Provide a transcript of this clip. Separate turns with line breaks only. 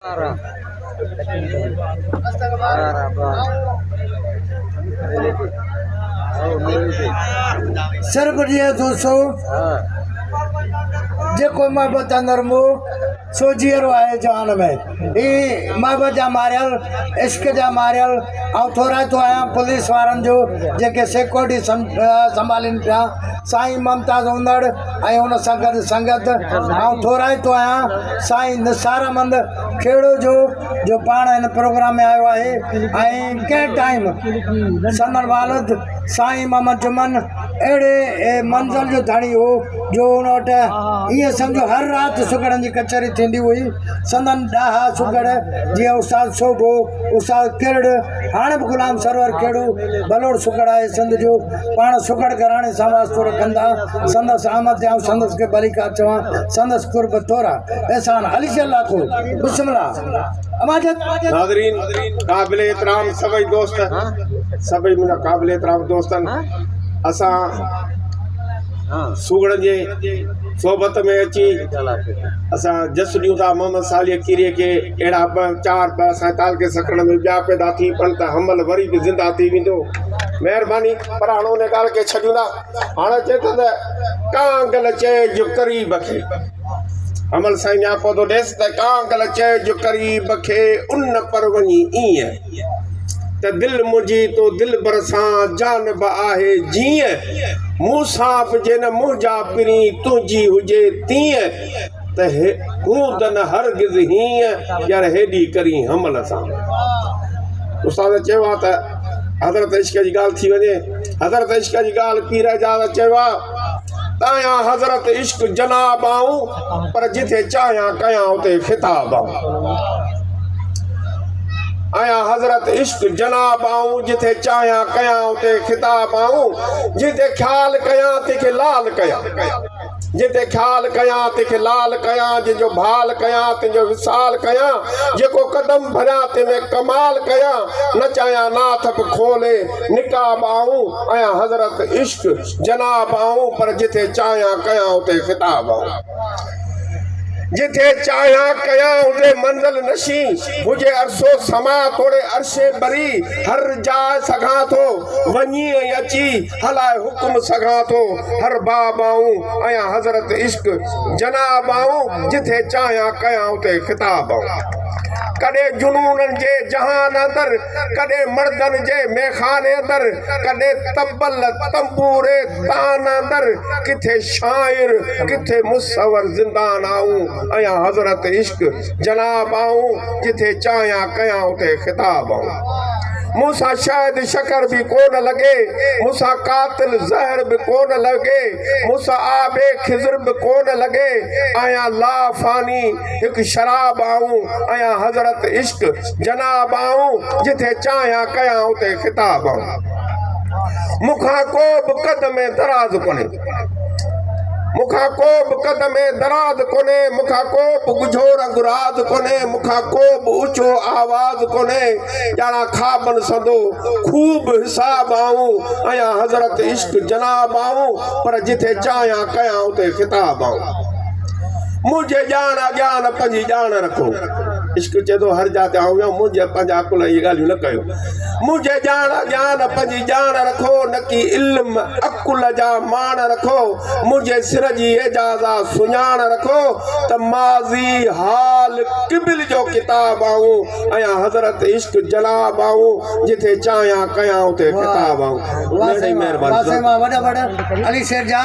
صرف ڏئي ٿو سو جيڪو محبت اندر مون سو جيئرو آهي جهان ۾. هي محبت جا ماريل، عشق جا ماريل، آئون ٿورائتو آهيان پوليس وارن جو جيڪي سيڪيورٽي سنڀالين پيا، سائين ممتاز انڙ ۽ ان سان گڏ سنگت، آئون ٿورائتو آهيان سائين نثار احمد کهڙو جو جو پاڻ هن پروگرام ۾ آيو آهي ۽ ڪنهن ٽائيم سندن والد سائين محمد جمن اهڙي منزل جو ڌڻي هو جو ان وٽ ائين سمجهو هر رات سگهڙن جي ڪچهري ٿيندي هئي. سندن ڏاها سگهڙ جيئن استاد سوڀو، استاد ڪرڙ، هاڻ به غلام سرور کهڙو ڀلوڙ سگهڙ آهي سنڌ جو، پاڻ سگهڙ گهراڻي سان واسطو رکن ٿا، سندس آمد تي آئون سندس کي ڀليڪار چوان، سندس قرب ٿورا. احسان علي شير لاکو، بسم الله. اماجد.
ناظرين قابل احترام سڀئي دوست سڀئي منهنجا قابل احترام دوستن اسان سگهڙن جي صحبت ۾ اچي اسان جس ڏيون ٿا محمد صالح ڪيريي کي اهڙا ٻه چار ٻه اسان تعلقي سکڻ ۾ ٻيا پيدا ٿي پون ته حمل وري به زنده ٿي ويندو مهرباني پر هاڻ ان ڳالهه کي ڇڏيون ٿا هاڻ اچي ٿو ته ڪانگل چئج قريب کي حمل سائين نياپو ٿو ڏيس ته ڪانگل چئج قريب کي ان پر وڃي ايئن ته دل منهنجي تو دلبر سان جان به آهي جيئن مون سان به جي نه منهنجا پرين تنهنجي هجي تيئن ته هوند نه هرگز هيئن يار هيڏي ڪرين حمل سان. استاد چيو آ ته حضرت عشق جي ڳالهه ٿي وڃي حضرت عشق جي ڳالهه پير اعجاز چيو آ ته آهيان حضرت عشق جناب آئون پر جٿي چاهيان ڪيان اتي خطاب آئون آهيان حضرت عشق جناب آئون جٿي چاهيان ڪيان اتي خطاب آئون جتي خيال ڪيان تنهن کي لال ڪيان جتي خيال ڪيان تنهن کي لال ڪيان جنهن جو ڀال ڪيان تنهن جو وصال ڪيان جيڪو قدم ڀريان تنهن ۾ ڪمال ڪيان نچايان ناٿ به کولي نقاب آئون آهيان حضرت عشق جناب آئون پر جتي چاهيان ڪيان اتي خطاب آئون جتي چاهيان ڪيان اتي منزل نشين هجي عرصو سما توڙي عرش بري هر جاء سگهان ٿو وڃي ۽ اچي هلائي حڪم سگهان ٿو هر باب آئون آهيان حضرت عشق جناب آئون جتي چاهيان ڪيان اتي خطاب آئون ڪڏهن جنونن جي جهان اندر ڪڏهن مردن جي ميخاني اندر، ڪڏهن طبل تنبوري تان اندر، ڪٿي شاعر ڪٿي مصور زندان آئون آهيان حضرت عشق جناب آئون جٿي چاهيان ڪيان اتي خطاب آئون مون سان شهد شڪر به ڪونه لڳي مون سان قاتل زهر به ڪونه لڳي مون سان آب خضر به ڪونه لڳي آهيان لافاني هڪ شراب آئون آهيان حضرت عشق جناب آئون جٿي چاهيان ڪيان اتي خطاب آئون مون کان ڪو به قد ۾ دراز ڪونهي مون کان ڪو به قد ۾ دراز ڪونهي مون کان ڪو به ڳجهو رنگ راز ڪونهي مون کان ڪو به اوچو آواز ڪونهي ڄاڻان خوابن سندو خوب حساب آئون آهيان حضرت عشق جناب آئون پر جٿي چاهيان ڪيان اتي خطاب آئون منهنجي ڄاڻ اڳيان نه پنهنجي ڄاڻ رکو. عشق چئي ٿو هر جاء تي آئون ويان منهنجي پنهنجا عقل ۽ اهي ڳالهيون نه ڪيو. منهنجي ڄاڻ اڳيان نه پنهنجي ڄاڻ رکو نڪي علم عقل جا ماڻ رکو منهنجي سر جي اعجاز آ سڃاڻ رکو ته ماضي حال قبل جو ڪتاب آئون آهيان حضرت عشق جناب آئون جٿي چاهيان ڪيان اتي خطاب آئون.
واه سائين واه واه سائين واه وڏا وڏا علي شير جا.